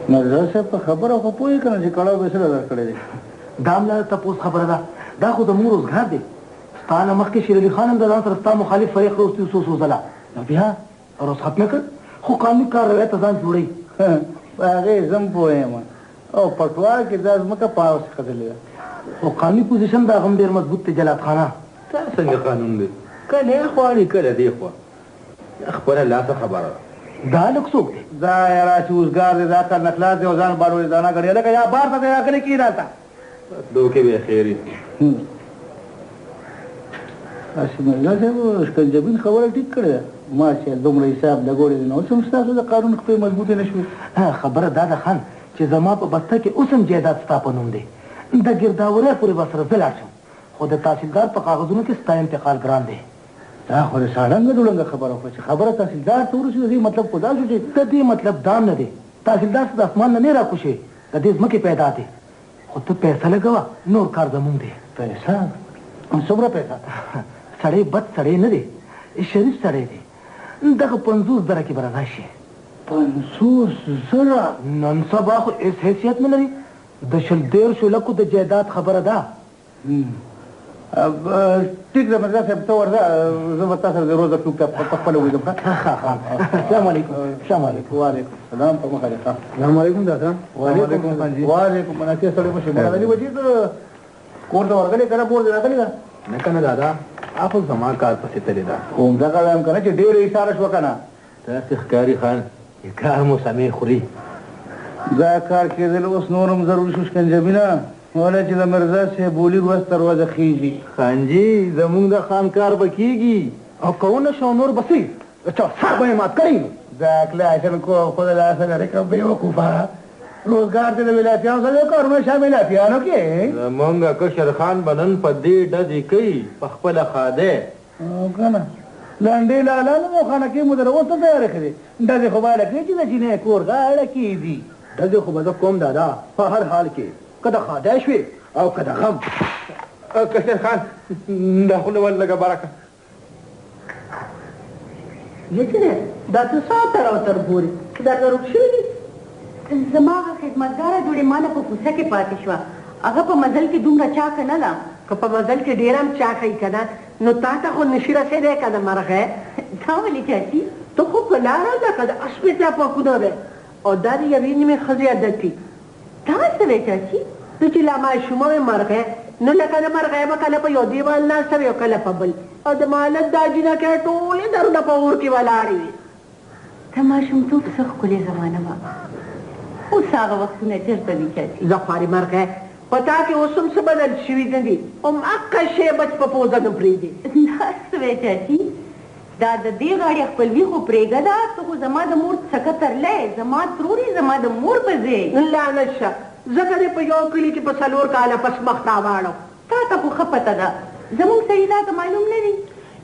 مرزا صاحب په خبره خو پوه که نه چې کړاو به سره درکړی دی. دا هم لا د تپوس خبره ده، دا خو زموږ روزګار دی. ستا نه مخکې شیر علي خان هم د ځان سره ستا مخالف فریق راوستی و څو څو ځله، نو بیا رخصت نه کړ، خو قانوني کار روایت ته ځان جوړوي. په هغې زه هم پوه یم، او پټوال کې دا ځمکه په هغسې ختلې ده. خو قانوني پوزیشن د هغه هم ډېر مضبوط دی جلات خانه. دا څنګه قانون دی؟ کله اخوا اړي کله دې خوا، دا خپله لاسه خبره ده. دا هلک څوک دی؟ دا یاره چې اوزګار دی، د عقل نه خلاص دی او ځان بالولې دانه ګڼي. هلکه یا بار ته دی راغلی کښېنه هلته. تلو کې به خیر وي. هسې مرزا صاحب شکنجبین خبره ټیک کړې ده، ما چې دومره حساب لګولی دی نو اوس هم ستاسو د قانون خپې مضبوطې نه شوې. خبره دا ده خان چې زما په بسته کې اوس هم جایداد ستا په نوم دی، د ګرداورۍ پورې به سره زه لاړ شم، خو د تحصیلدار په کاغذونو کې ستا انتقال ګران دی. دا خو د ساړنګه ډوړنګه خبره وکړه چې خبره تحصیلدار ته ورسي، د دې مطلب خو دا شو چې د دې مطلب دا هم نه دی، تحصیلدار څه د اسمان نه نه راکوشي، د دې ځمکې پیدا دی، خو ته پیسه لګوه، نور کار زمونږ دی. پیسه؟ څومره پیسه؟ سړی بد سړی نه دی، شریف سړی دی، دغه 50 زره کې به رضا شي. 50 زره؟ نن سبا خو هېڅ حیثیت نه لري، د 20 30 لکو د جایداد خبره ده. ټیک ده مرزا صاحب، ته ورځه، زه به تا سره د روزه ټوک ته په خپله ووځم. ښه ښه، السلام علیکم. السلام علیکم. وعلیکم السلام. په مخه دې ښه. السلام علیکم دادا. وعلیکم خان جي. وعلیکم. مناسب سړی مه شې. مراد علي وزیر کور ته ورغلی که نه؟ مور دې راغلې ده؟ نه که نه دادا، هغه خو زما کار پسې تللې ده. خو همدغه وایم که نه چې ډېره اشاره شوه که نه. داسې ښکاري خان چې کار مو سمې خوري. دا کار کېدل اوس نور هم ضروري شو شکنجبینه، ولې چې د مرزا صاحب بولي ورځ تر ورځه خېږي. خانجي زمونږ د خان کار به کېږي. او که ونه شو نور به څه وي؟ د چا سر به یې مات کړی. دا کلاشن کو خو د لاسه لرې کړه بېوقوفه. روزګار دې د ولایتیانو سره یو کارونه شه ولایتیانو کې. زمونږ کشر خان به نن په دې ډزې کوي په خپله ښادی. او که نه لنډې لالانو مو خانکې مو در اوس نه تیارې کړې. ډزې خو باید کړې چې د جینۍ کور غاړه کېږي. ډزې خو به زه کوم دادا، په هر حال کې، که د ښادی شوې او که د غم. کشر خان دا خوله ول لږه بره کړه. یتینه دا څه ساعت تر او تر ګورې چې دا ورک شوي دي؟ زما هغه خدمتګاره جوړې ما نه په کوڅه کې پاتې شوه، هغه په مزل کې دومره چاکه نه ده. که په مزل کې ډېره هم چاکه وي که نه نو تا ته خو نشي رسېدی که نه مرغی. دا ولې چاچي؟ ته خو په لاره لکه د اس پې ټاپکونه وې، او دا د یوې نیمې ښځې عادت وي. دا څه وې چاچي؟ ته چې لا ماشومه وې مرغی، نو لکه د مرغۍ به کله په یو دیوال ناسته وې او کله په بل، او د مالت دا جینکۍ ټولې درونه په اور کې ولاړې وې. د ماشومتوب څه ښکلې زمانه وه، اوس هغه وختونه چېرته دي چاچي؟ زه خوارې مرغی، په تا کې اوس هم څه بدل شوي نه دي، هماغه شی بچ په پوزه نه پرېږدي. دا څه وې چاچي؟ دا د دې غاړې خپلوي خو پرېږده، ته خو زما د مور څکه ترلی، زما ترور یې زما د مور په ځای. لعنت شه، ځکه دې په یو کلي کې په 4 کاله پس مخ راواړو. تا ته خو ښه پته ده، زموږ سړي تا ته معلوم نه دي.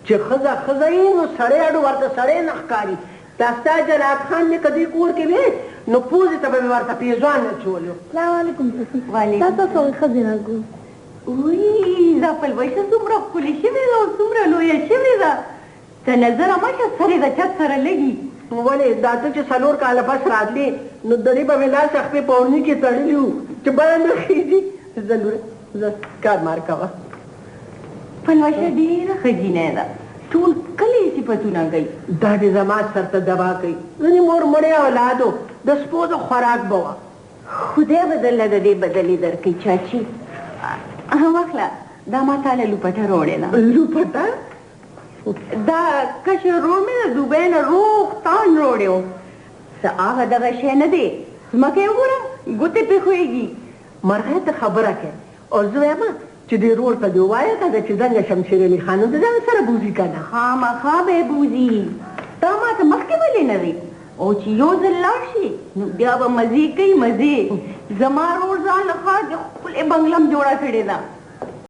چې ښځه ښځه یې نو سړی اډو ورته سړی نه ښکاري. دا ستا جلاد خان دې که دې کور کې وي نو پوزې ته به مې ورته پېزوان اچولو. سلام علیکم چاچي. وعلیکم. دا تاسو هغې ښځې نه ګورم. وی دا پلوشه څومره ښکلې شوې ده او څومره لویه شوې ده، ته نظره مه شه، سر یې د چت سره لګي. ولې دا ته چې 4 کاله پس راتلې نو د دې به مې لاس خپې په اورني کې تړلي وو چې بره نه خېژي. ځه لوره ځه کار مار کوه. پلوشه ډېره ښه جینۍ ده، ټول کلی یې صفتونه کوي. دا دې زما سر ته دوا کوي، ځینې مور مړی اولاد و، د سپو د خوراک به وه. خدای به درله د دې بدلې درکړي چاچي. واخله دا ما تا له لوپټه راوړې ده. لوپټه؟ دا کشر ورور مې د دوبۍ نه روغ تان راوړی و. څه هغه دغه شی نه دی، ځمکه یې وګوره ګوتې پرې ښویېږي. مرغۍ ته خبره کوې او زه وایم چې دې ورور ته دې ووایه که نه چې څنګه شمشیر علي خان د ځان سره بوځي که نه. خامخا به یې بوځي، تا ما ته مخکې ولې نه وې؟ او چې یو ځل لاړ شي نو بیا به مزې کوي مزې. زما ورور ځان له ښار کې ښکلې بنګله هم جوړه کړې ده.